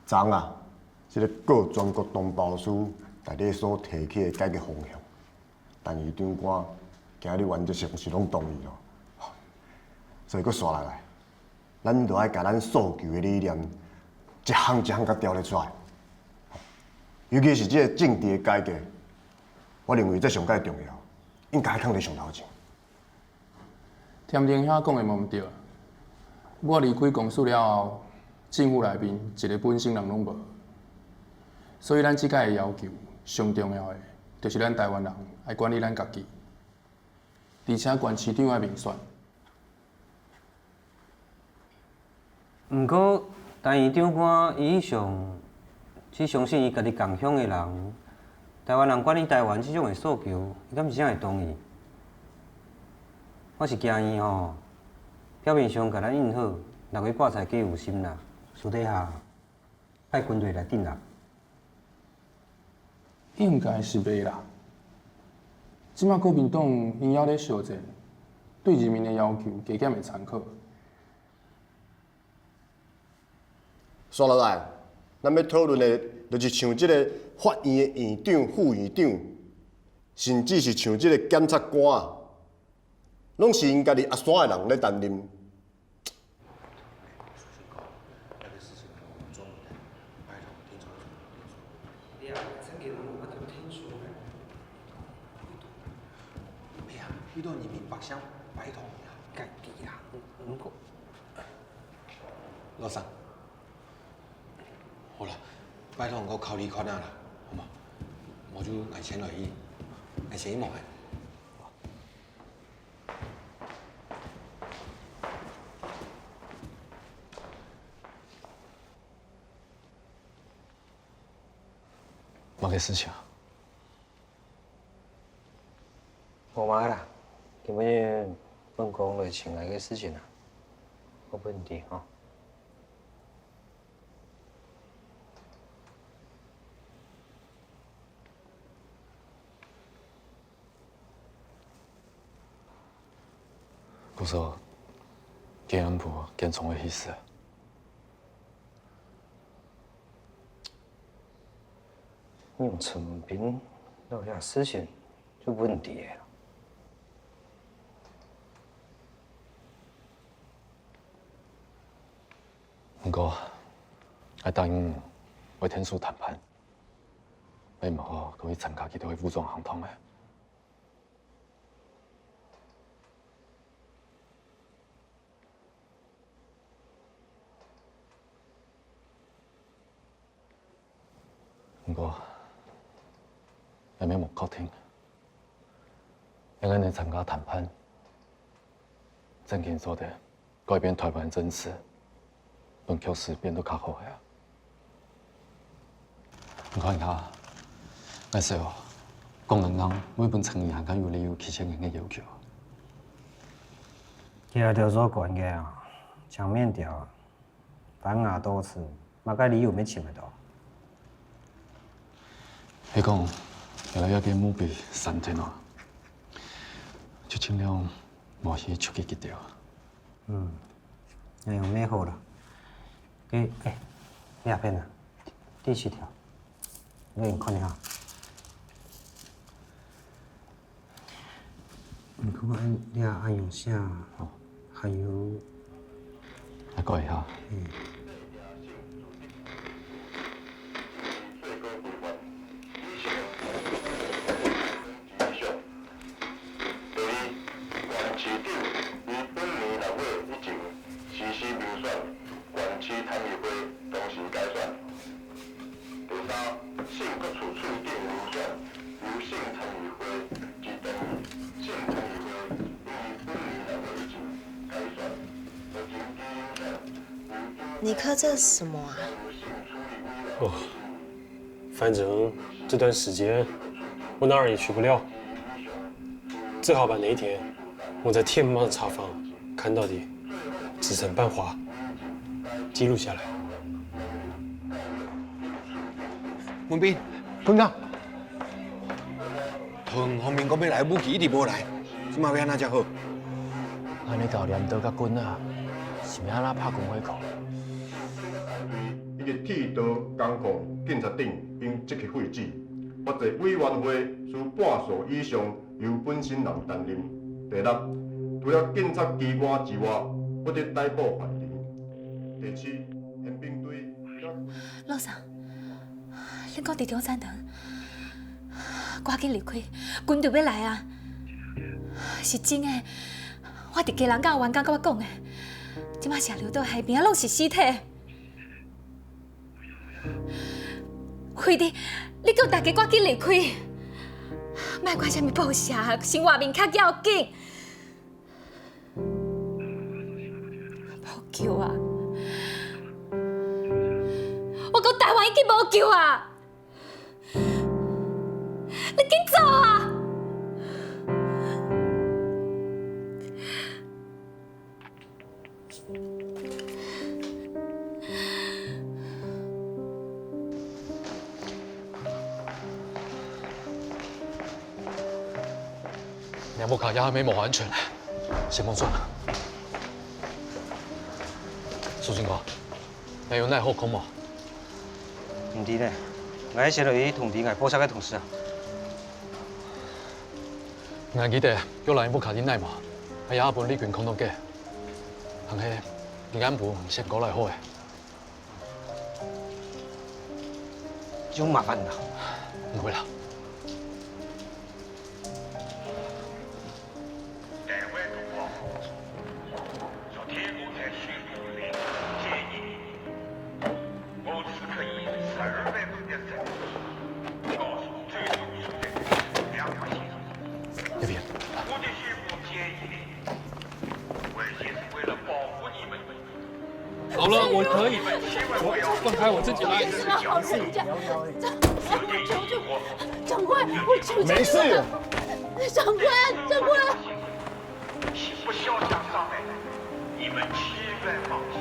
昨啊，這个告全國同胞書內底所提起的改革方向，陳院長官今日原則上是攏同意咯。所以閣紲落來，咱就愛共咱訴求的理念一項一項共調咧出來。尤其是這个政治的改革，我認為這上蓋重要，應該放佇上頭前。添丁兄講的無毋對，我離開公司了後，政府內面一个本省人攏無，所以咱這擺的要求上重要的，就是咱台灣人愛管理咱家己，而且縣市長愛民選。毋過，陳院長官伊一向只相信伊家己仝鄉的人，台灣人管理台灣這種的訴求，伊敢是真會同意？我是驚伊吼，表面上共咱應好，六月掛菜計有心啦，私底下派軍隊來鎮壓。應該是袂啦。這馬國民黨𪜶猶咧相戰，對人民的要求加減會參考。紲落來，咱欲討論的，就是像這个法院的院長、副院長，甚至是像這个檢察官，攏是𪜶家己阿山的人咧擔任。老三，好啦，拜託我靠你看啊啦，好無？我就愛錢來去，愛錢無？麼个事情？無嘛啦，根本本講就情愛个事情啊，無問題吼。我說，建安部建創的意思。你用陳斌留下事情就問題的。毋過，愛答應為天數談判，你毋好閣去參加其他的武裝行動的。毋過，還沒無確定，應該來參加談判，正經做的改變台灣政治，讓局勢變得較好呀。你看下，那時候，共產黨每本承認還有理由提出𪜶的要求。起來就做管嘅啊，搶麵條，反咬多次，嘛該理由沒請得到。彼講，原來要給墓碑三天哦，就盡量莫去出去結掉。嗯，那樣蠻好啦。給欸，兩篇啊，第七條，你看一下。你看按你按用啥？哦，還有，來過一下。嗯。你刻這是什麼啊？哦，反正這段時間我哪兒也去不了，只好把那天我在天貓的茶坊看到的紙成版畫記錄下來。文斌，團長，唐方面講欲來武器一直無來，這馬欲按怎才好？按呢搞鐮刀佮棍仔，是欲按怎拍軍火庫？以及剃刀工控警察等应即刻废止。法制委员会需半数以上由本省人担任。第六，除了警察机关之外，不得逮捕犯人。第七，宪兵队。老师，恁讲伫中山堂，赶紧离开，军队欲来啊！是真的，我伫基隆港员工佮我讲的，这马下流到海边啊，拢是尸体。惠弟，你叫大家赶紧离开，莫管啥物报社，先活命较要紧。无救啊！我讲台湾已经无救啊！你紧走啊！两部卡也还没无安全，先甭转。苏警官，你有奈后空无？毋知呢，我先落去通知我报社个同事啊。我记得叫人部卡进来嘛，还也本李军空到假，但系你安部先过来好的。这种麻烦啦。唔会啦。那边。好了，我可以，我放开我自己来。长官，我求求没事。长官，长官。不肖想上来，你们千万放心。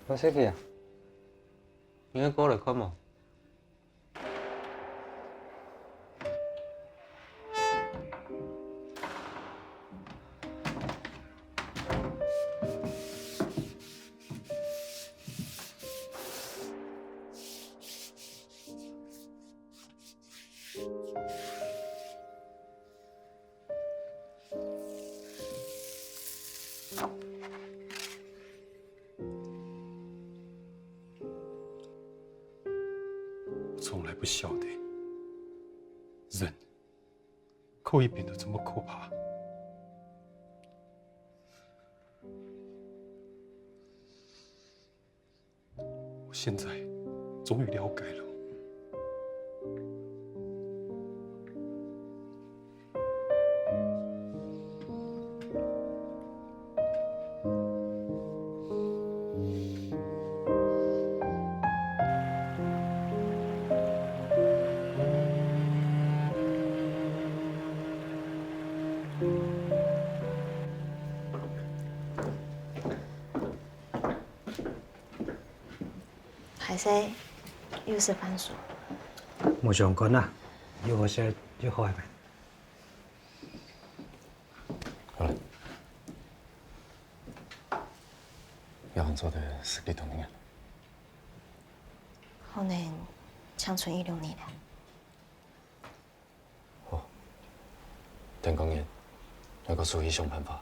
我说去啊，你去过来看无？从来不晓得，人可以变得这么可怕。我现在终于了解了。海西又是番薯。无相关啦，越好食越好的。好了，要做的是几多年？可能长存1、2年了。好，田公爷，那个注意想办法。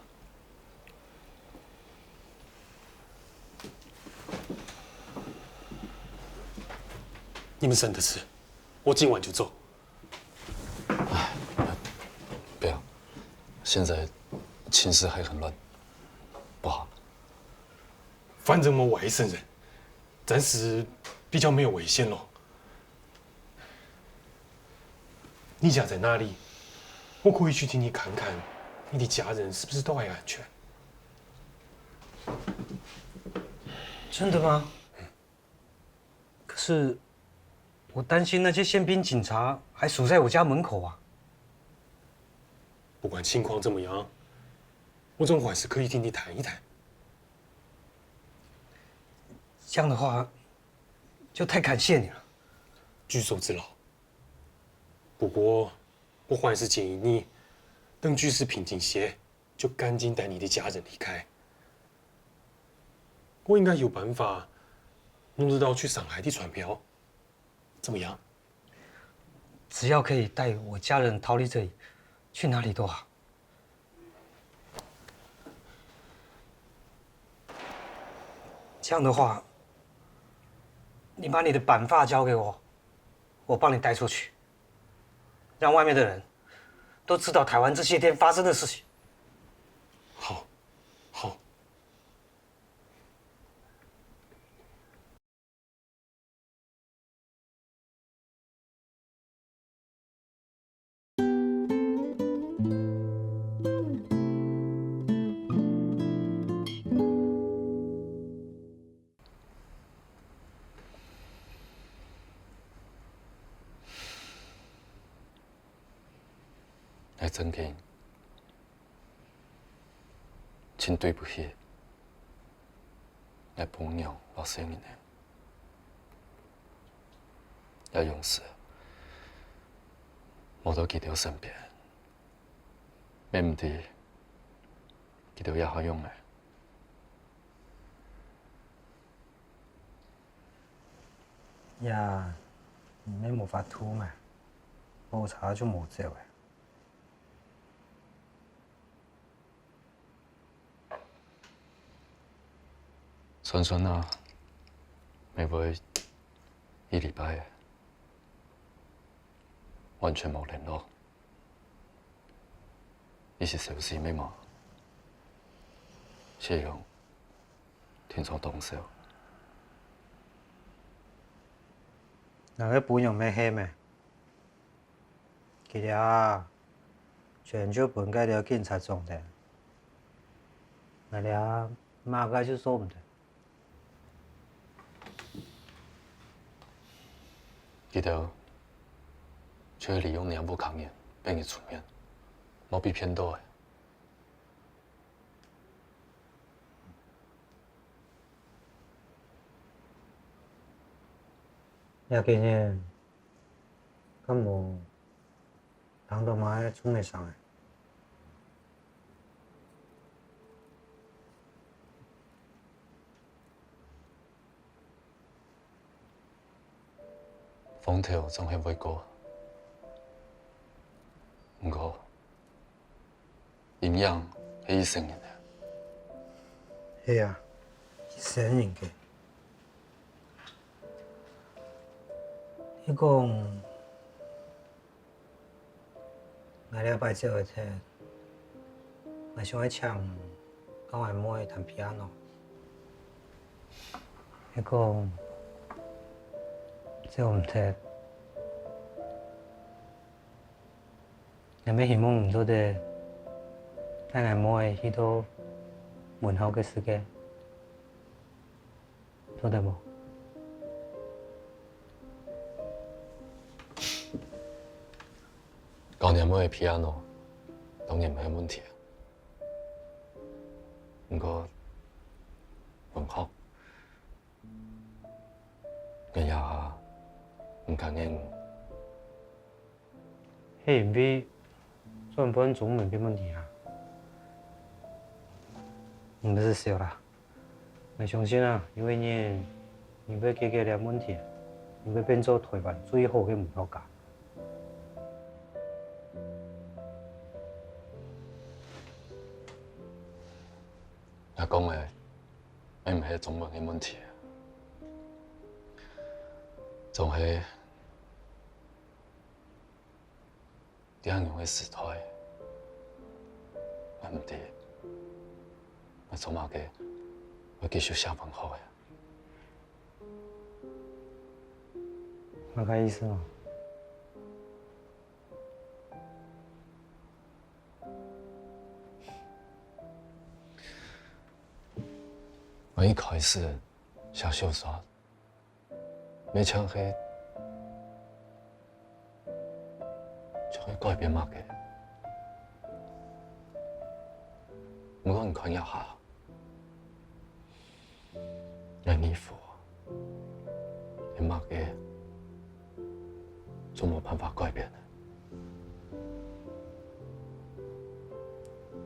你们省得吃，我今晚就走。哎，不要，现在情势还很乱，不好。反正没外省人，暂时比较没有危险咯。你家在哪里？我可以去替你看看，你的家人是不是都还安全？真的吗？可是我担心那些宪兵警察还守在我家门口啊。不管情况怎么样，我总还是可以听你谈一谈。这样的话，就太感谢你了。举手之劳。不过，我还是建议你，等局势平静些，就赶紧带你的家人离开。我应该有办法弄得到去上海的船票，怎么样？只要可以带我家人逃离这里，去哪里都好。这样的话，你把你的板发交给我，我帮你带出去，让外面的人都知道台湾这些天发生的事情。好，好。来曾经，真对不起，来朋友老师你呢，也勇士，无倒记著身边，免毋知记著也好用的。呀，你无法度嘛，无查就无走的。孙孙啊，每尾一礼拜完全无联络，伊是消失的吗？谢勇，天窗东西。那个不用咩黑咩？其实啊，全就分解了警察总的，那俩马该就说唔得。记得，却利用两部抗验变你出面，无被骗到的。也今年，敢无人都嘛爱出面上的？风头总系会过，不过营养系一生人的。系啊，一生人的。你讲，我了摆这个车，我想爱请跟我妹弹 piano。你讲。这我毋摕，若欲希望毋做得，带阿妹去到文学的世界，做得无？教你妹的 piano 当然毋系问题，毋过文学，我也毋敢应。彼因为专门中文的问题啊，毋是笑啦，我相信啊，有一年你欲解决了问题，你欲变做台湾最好的文学家。我讲的，毋系中文的问题，总系伫安样的时代，我毋知，我做马个，我继续写文学的。嘛个意思嘛？我一开始写小说，没想去就会改变嘛个，不过你看一下，那衣服，你嘛个就没办法改变的。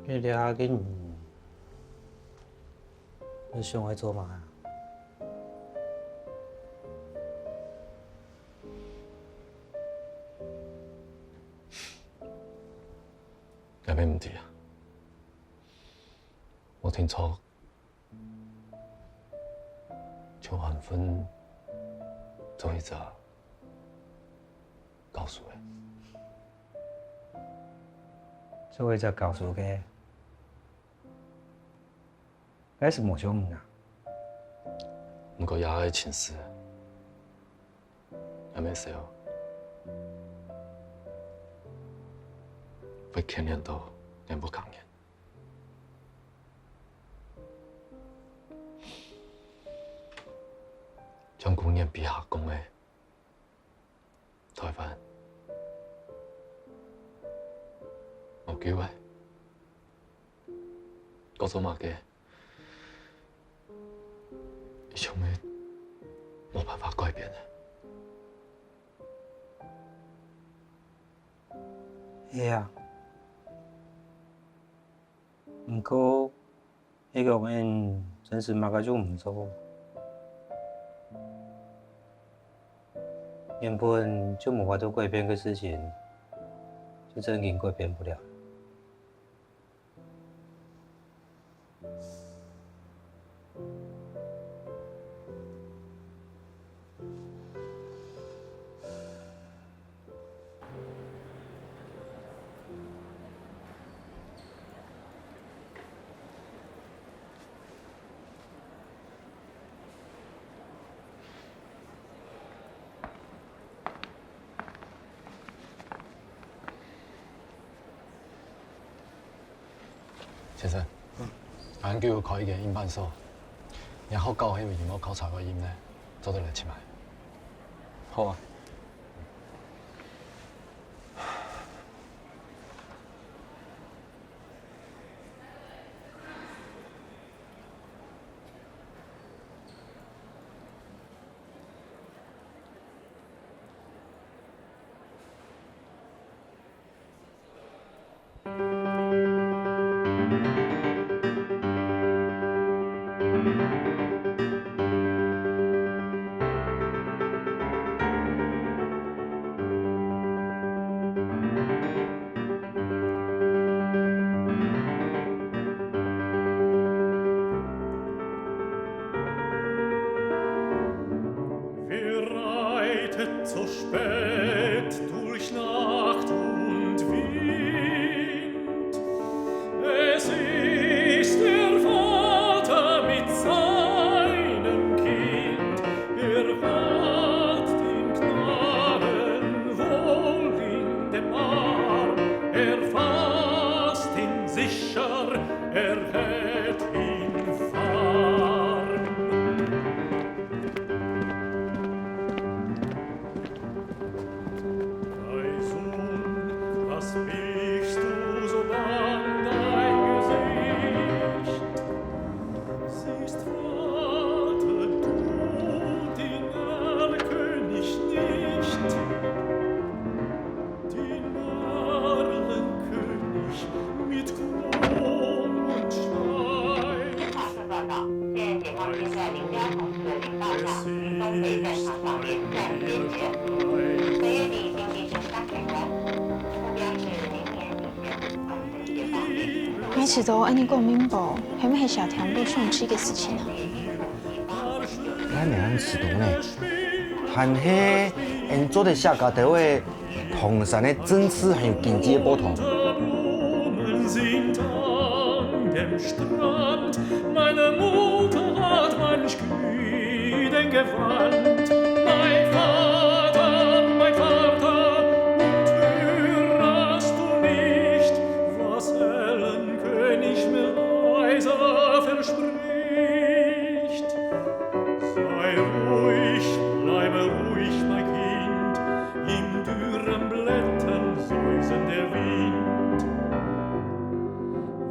你俩紧，你想爱做嘛？那边唔对啊！我听说邱婉芬做一只告诉的，做一只告诉的，该是无想啊。不过也爱情事，还没时候会牵连到连不讲的。将旧年比下讲的，台湾无救的，国做嘛个，伊想要无办法改变的。会啊，毋过，彼个缘真是嘛个就毋错。原本就无法度改变的事情，就真经改变不了。先生，俺叫开一个音办所，然后教迄位音乐考察个音呢，做得来试卖。好啊。So spät durch Nacht und Wind. Es ist der Vater mit seinem Kind, er hat den Knaben wohl in dem Arm, er fasst ihn sicher, er hält ihn warm. Ei Sohn, was blickst du so bang dein Gesicht? Siehst, Vater, du den Erlkönig nicht, den Erlenkönig mit Kron und Schweif. 报告，现解放军在林彪同志的领导下，于东北战场上连战坚决。本月底经济成三改观，目标是明年底前完成解放。每次都按呢讲敏宝，系咪系谢天母上次的事情啊？咱会按持毒呢，含迄因做的下家的话，唐山的真丝还有金枝的波头。 Blumen sind an dem Strand, meine Mutter mein Gewand. Mein Vater, mein Vater, und hörest du nicht, was Ellenkönig mir leiser verspricht? Sei ruhig, bleibe ruhig, mein Kind, in dürren Blättern säusen der Wind.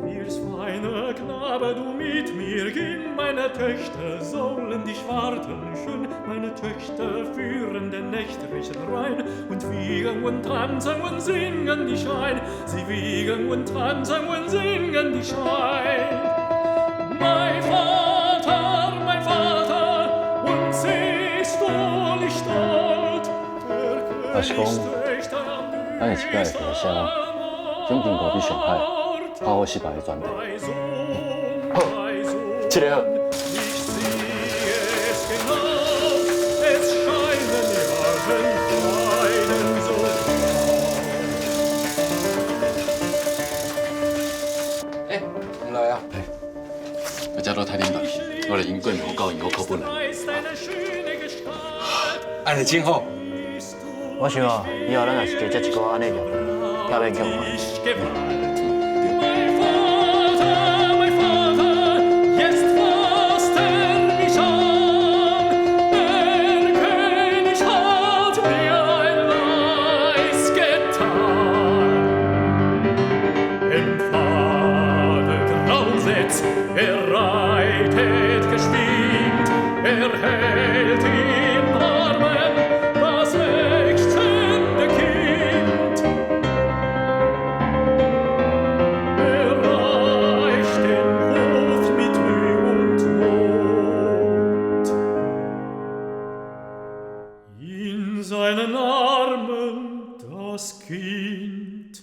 Willst, feiner Knabe, du mit mir gehn, meine Töchter sollen dich warten schön, meine Töchter führen den nächtlichen Wein und wiegen und tanzen und singen dich ein, sie wiegen und tanzen und singen dich ein. Mein Vater, und siehst du nicht dort, der 若是讲，咱的一摆会提声，将中国比上海较好失败的前提。好，这个好。 Es genau, es scheinen die alten Weiden so 欸，唔來啊！我遮都太冷淡，我来英国无够用，我课本来。按呢真好。我想哦，以後咱若是加接一寡按呢業，也免強 Mein Vater, mein Vater, jetzt fasst er mich an. Der König hat mir ein Leis getan. Dem Pfade grausetz, er reitet geschwind, er hält in Armen das ächzende Kind. Erreicht den Hof mit Müh und Not. In seinen Armen das Kind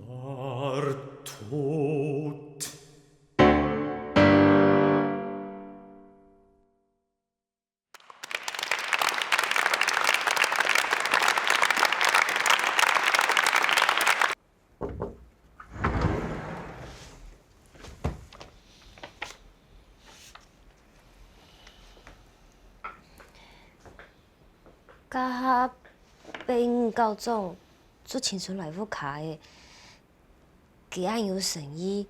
war tot. 甲哈白英教总做亲像内务卡的，其案有审议，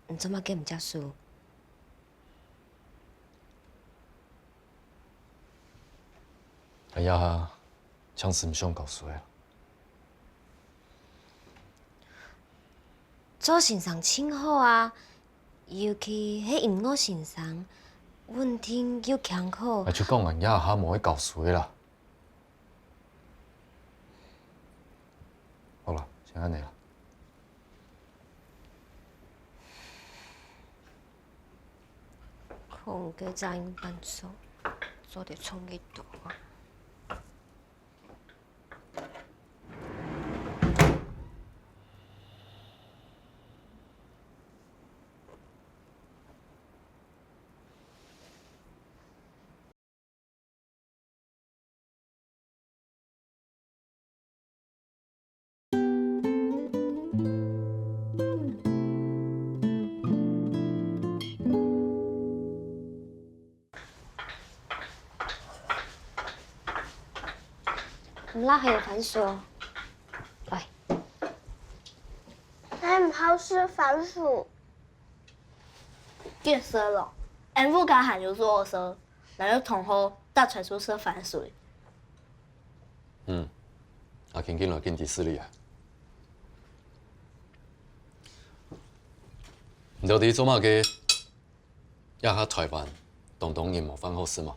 你怎么计毋接受？哎呀，枪是毋想搞事的。左先生真好啊，尤其彼鹦鹉先生，稳定又强苦。啊，就讲俺亚哈无去搞事的啦。好啦，先按呢啦。可能加早因办所，做伫创意图啊。我们拉还有番薯，来。俺唔好吃番薯。变色了，俺不敢喊就做色，那就同学大传说吃番薯。嗯，阿紧紧来紧迪士尼啊！你到底做嘛个？要哈台湾，东东阴谋反好事吗？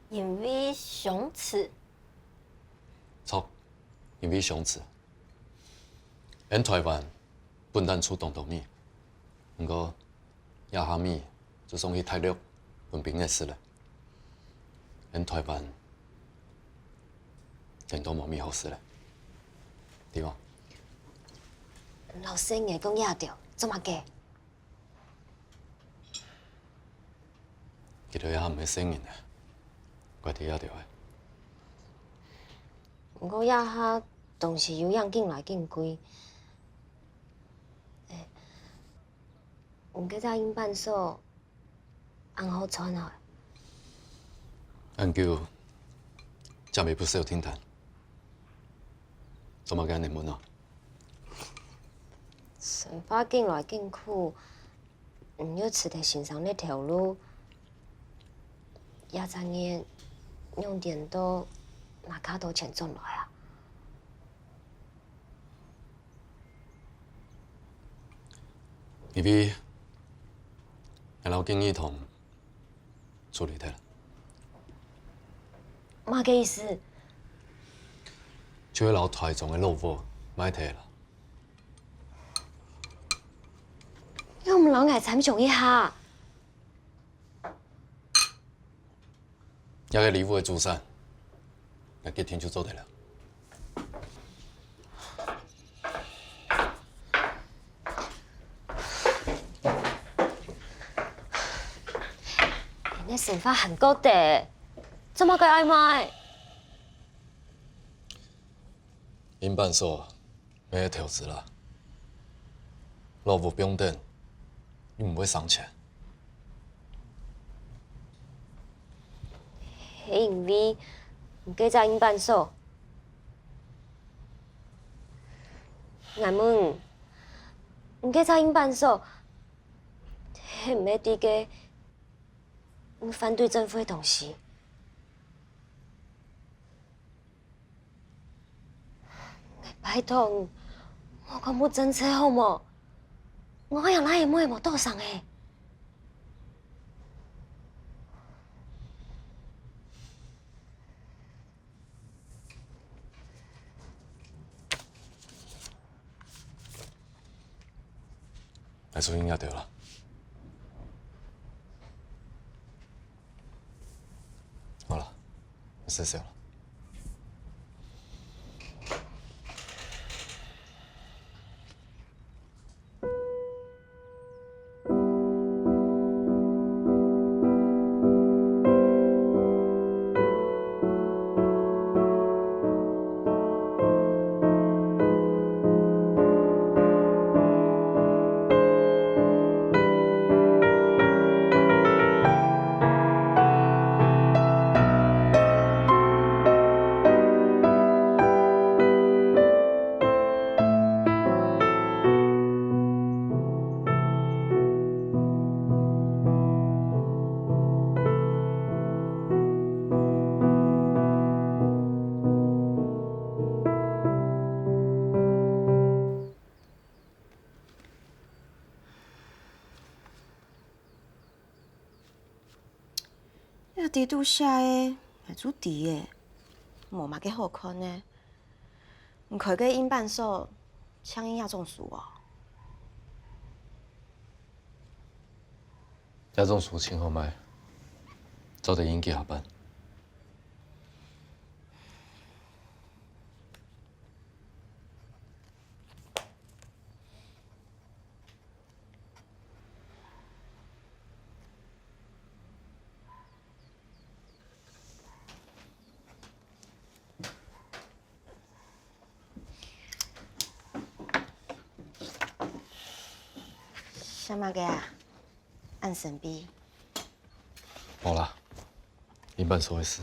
因为相似。错，因为相似。因台湾本单出东东米，毋过亚哈米就送去大陆文凭的事了。因台湾电都无米好食了，对无？老师硬讲也对，怎么假？其实也毋免承认的，怪伫也对的。毋过亚哈当时有样进来进归，欸，毋过早因办所红好传哦。研究才袂不小听谈，怎么敢你问啊？算法进来进去，毋有磁铁身上咧条路，也知影用电刀拿卡刀钱转来啊。因为老建议同处理掉了。嘛个意思？就老台中的老婆莫提啦。我们老爱参详一下。那个礼物的资产，那结天就做得了。那算法韩国的，怎么个爱买？因办所没调职啦，老母不等，你唔会送钱。因为唔过在因办所，阿问，唔过在因办所，迄毋免伫家。反对政府的东西，拜托，我讲不政策好无？我也哪会买无倒送的？来出应也对了。好了，谢谢了。地拄写的，会主持的，无嘛计好看呢。毋开过因办所，请因亚种事哦。亚种事请好卖，早得应去下班。啥物个啊？按神秘。无啦，因办所的事。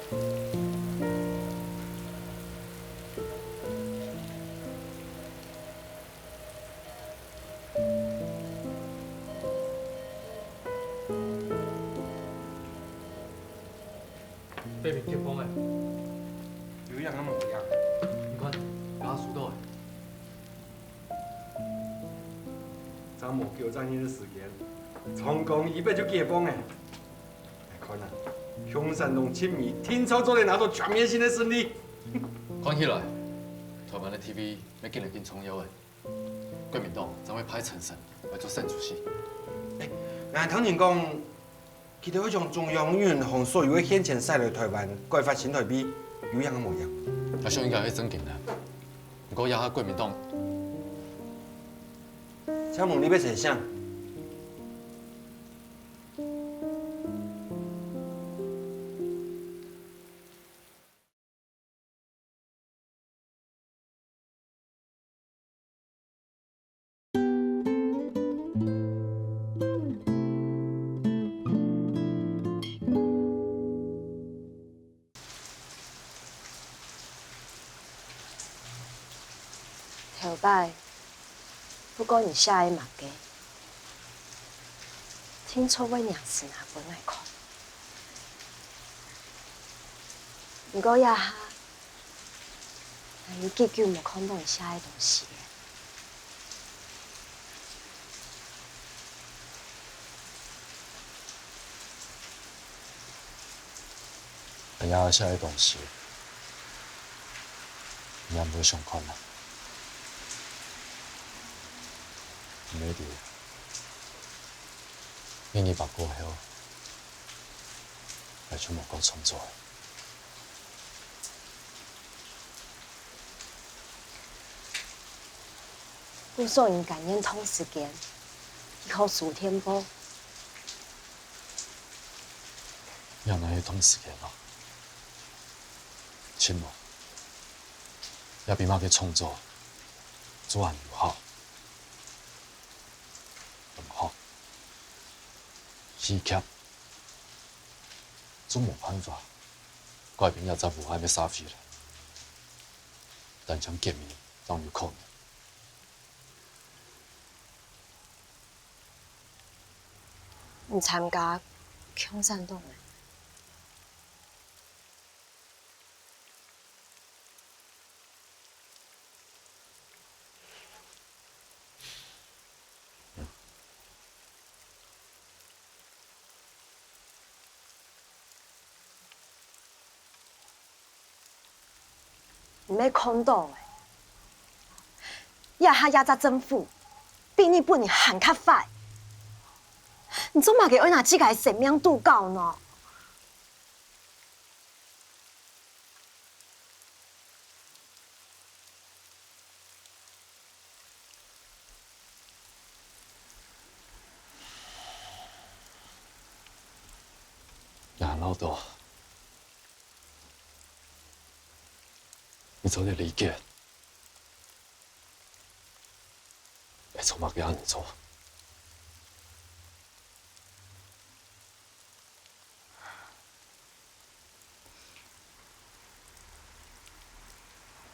背面结风的，有影敢无影？你看，甲我输倒的。昨无叫战迄个事件，成功一辈就解封的。来看啊，凶山龙亲迷听操作的拿到全面性的胜利。讲起来，台湾的 TV 要紧来紧创业的，国民党怎会派陈胜来做省主席？欸，俺唐前讲。其实，将中央运放所有的现钱塞来台湾，改发新台币，有影无影？我想应该会增进的，不过也下国民党。请问你欲找啥？头摆，不管你写的嘛假，听错我娘是哪本来看。不过也哈，有结局无看到伊写的东西。也写的东西，你也无相款啊。没伫，愿意把过后，来就无够创作。我所用感应通时间，去考苏天波。也哪去通时间啊？亲无，也比马去创作，做案有效。戏剧总无办法改变也在武汉要杀飞了，但将见面当有可能。你参加共产党的？你要空岛的，亚哈亚扎政府比你本人喊较快，你总嘛给为哪几个神明度告呢？亚老大。你做这理解，会从嘛给安尼做？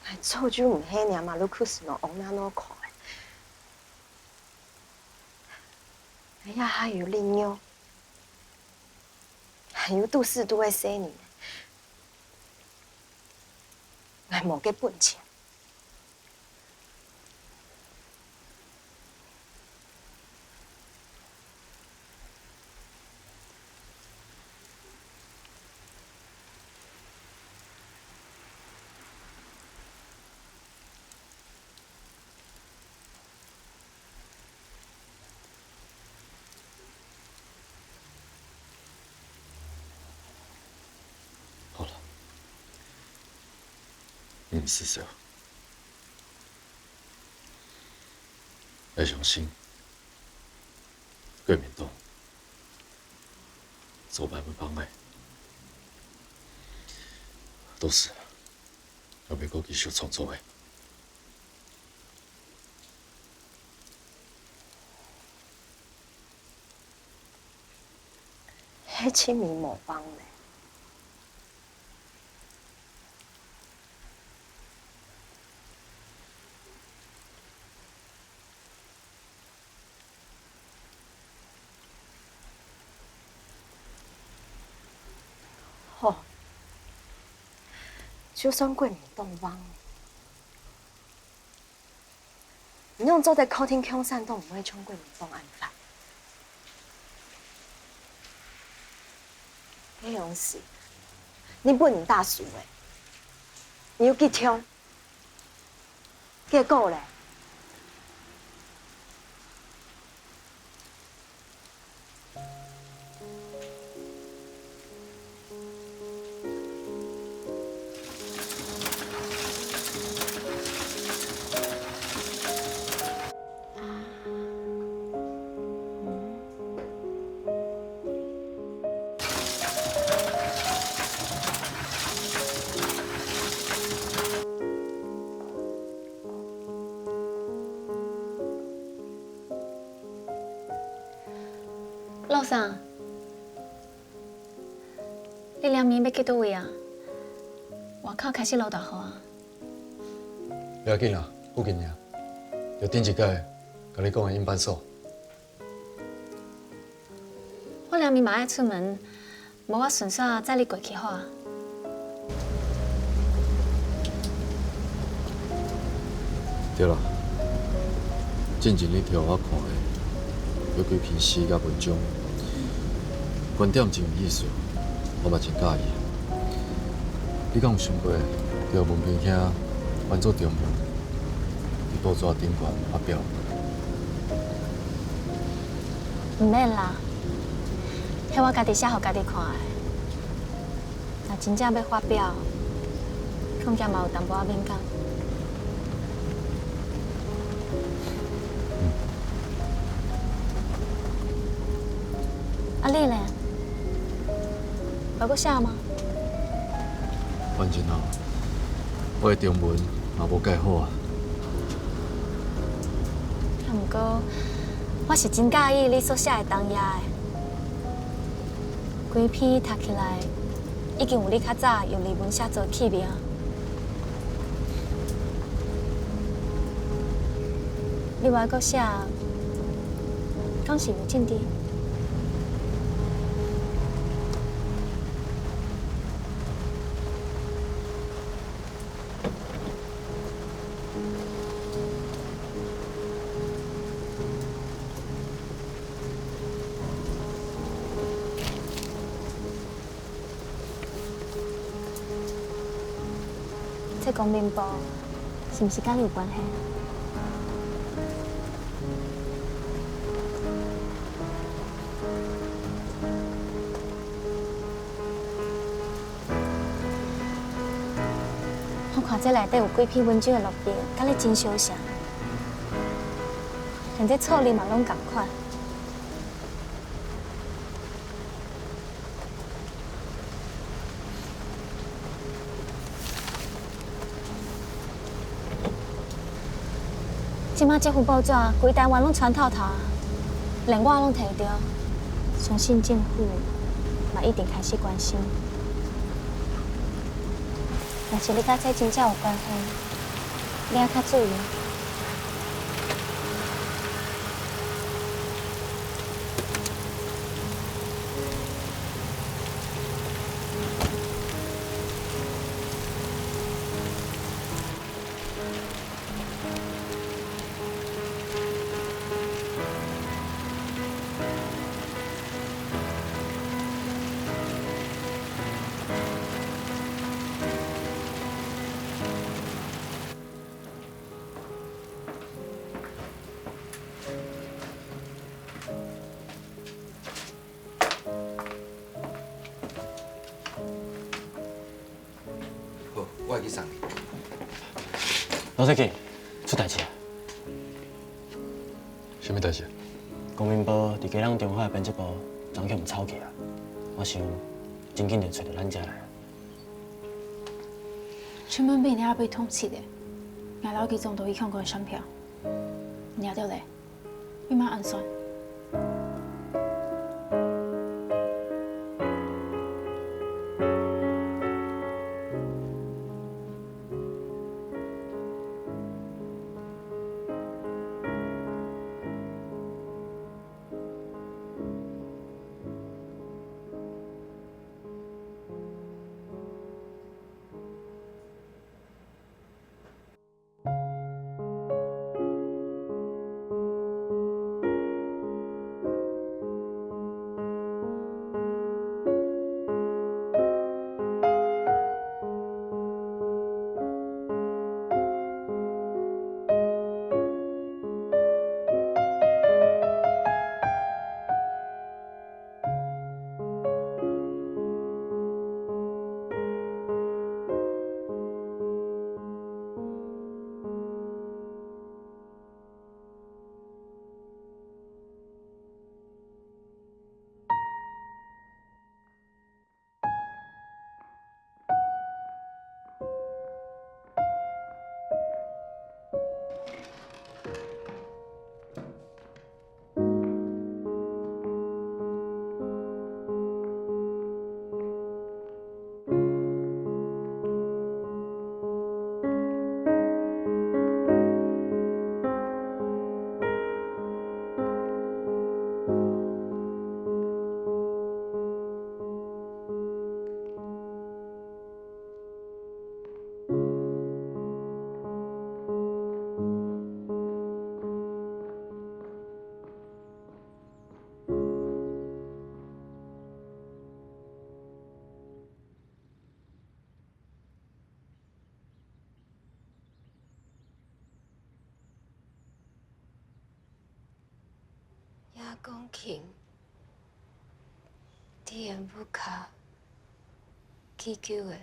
哎，做酒唔迄尔嘛，你去是喏往哪喏看？哎呀，还有领养，还有杜氏都会生你。还无计本钱。好了，你是谁？要相信国民党做歹会帮的，都是要美国继续创作的。彼亲民无帮咧。吼，就算国民党亡，你用做在考听共产党，唔会将国民党案发。迄样是，你本大事的，你又去听，结果咧？老三，你两暝欲去佗位啊？外口开始落大雨啊！不要紧啦，附近尔。就顶一摆共你讲的印版所。我两暝嘛爱出门，无我顺紲载你过去好啊。对啦，进前你提予我看的有几篇诗佮文章，观点真有意思，我嘛真佮意。你敢有想过，著文彬兄翻做中文，伫报纸顶悬发表？毋免啦，彼我家己写予家己看的。若真正欲发表，恐惊嘛有淡薄仔敏感。啊，你咧？无阁写吗？反正啊，我的中文嘛无盖好啊。啊，毋过我是真佮意你所写的冬夜的，规篇读起来已经有你较早用日文写作的气味啊。你无爱阁写，敢是有政治？这公民报是毋是佮你有关系？我看这内底有几篇文章的落笔，佮你真相像，连这错字嘛拢仝款。这摆这份报纸，规台湾拢传透透，连我拢提著，相信政府嘛一定开始关心。若是你佮这真正有关系，你爱较注意。好，我会去送你。老司机，出代志啊！啥物代志？公民报伫基隆中华的编辑部，昨去予抄去啊！我想真紧就揣到咱遮来。陈文彬也被通缉的，也老记总督伊控过的选票，抓著咧，你嘛按算？讲琴伫烟雾跤祈求的。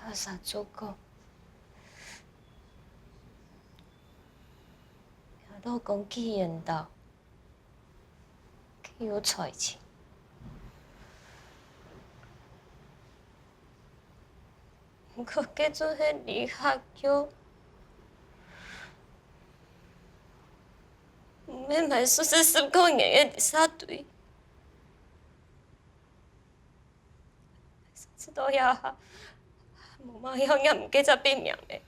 多谢主公，老公去缘投，去有揣亲。毋过计做彼离合约，毋免买输说十个年的沙堆，这都要。无嘛晓也毋记得变名的，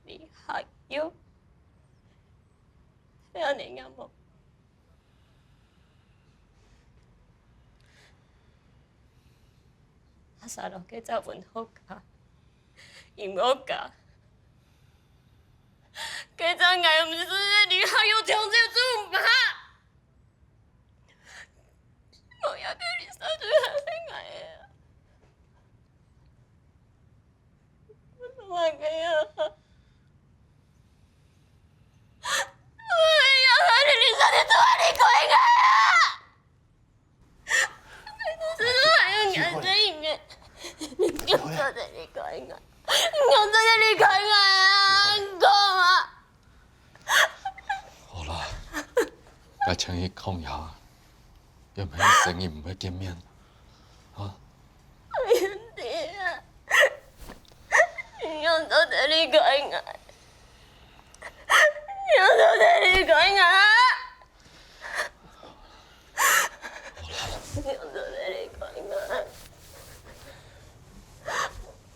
李学友，遐尼也无。阿三落计则文好教，伊无教，计则爱毋是说李学友强制做嘛？无也叫你三对还是爱的。我个呀！哎呀，你啥你做你开个啊？你做还用眼睛的？你做这你开个？你做这你开个啊？讲啊！好啦，该请伊讲下，要免生意唔会见面，啊？兄弟啊！你用做这你开个？你用做这你开个？你用做这你开个？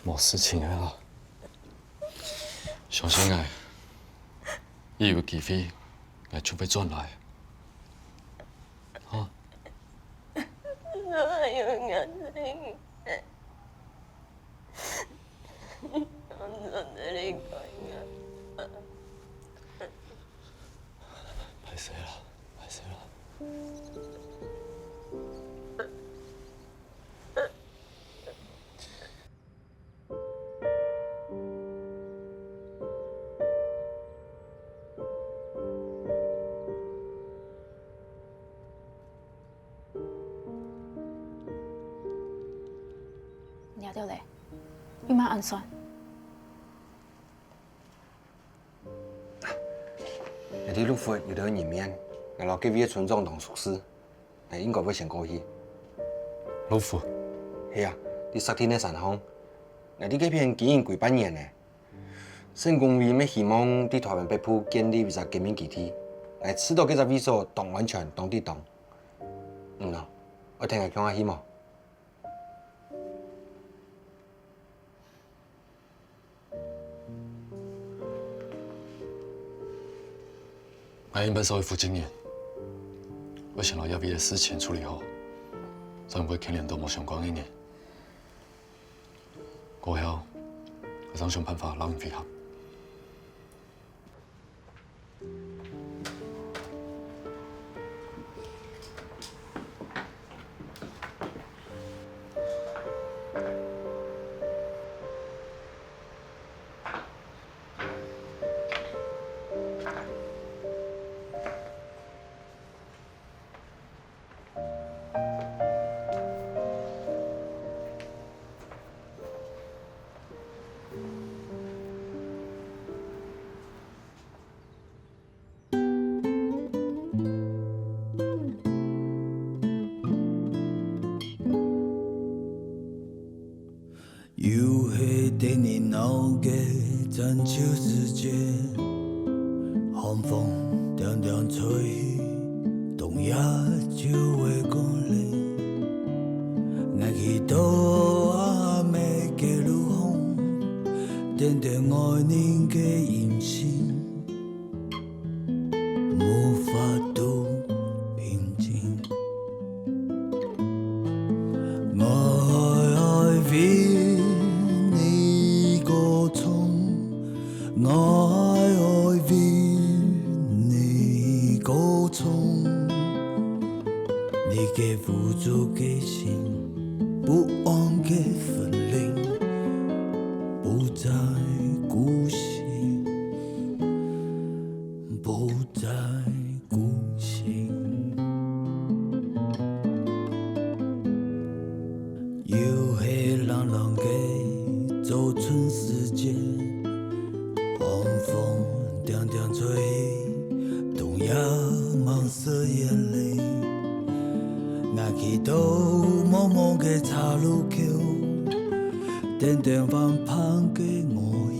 无事情的啦，相信我，伊有机会，我就会转来。啊？我用眼睛，用做这你开个？歹势啦，歹势啦。掠著咧，你嘛按算？你鲁夫有得任命，来老给位村长当厨师，来应该要先过去。鲁夫，系啊，伫雪天的山峰，来你这片经营几百年呢？圣公会要希望伫台湾北部建立一个革命基地，来吃到这个味素当安全、当得当。嗯咯，我听下讲下希望。我原本所负经验，我想到要为的事情处理好，才不会牵连到无相关的人。过后，我将想办法让伊配合。黝黑的你脑给占秋时节，寒风凉凉吹，冬冬夜就会降临。爱去到暗的街路风，点点爱人的音信，无法度平静。我爱为你歌唱，我爱为你歌唱，你的无助的心，不安的魂灵，不再孤醒，不再孤醒。又黑朗朗的早春时节，寒风凉凉吹，冬夜满是眼泪。我去到茫茫的岔路口，点点反叛的乌云，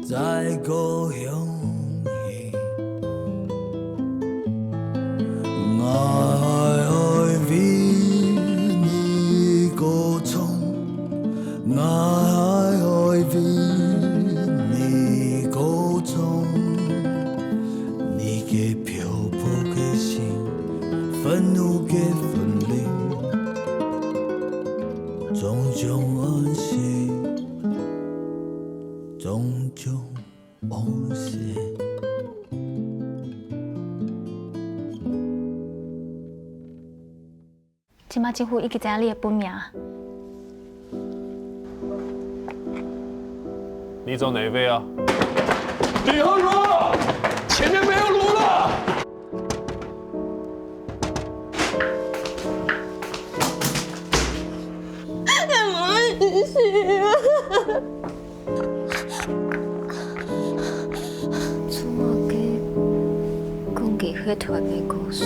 在故乡里。我爱为你歌唱，我爱为你歌唱，你的漂泊的心，愤怒的魂灵，终将安息，终将安息。这马政府已经知影你的本名。你找哪位啊？李恒如，前面没有路了。我是啊。厝仔家讲起血团的故事。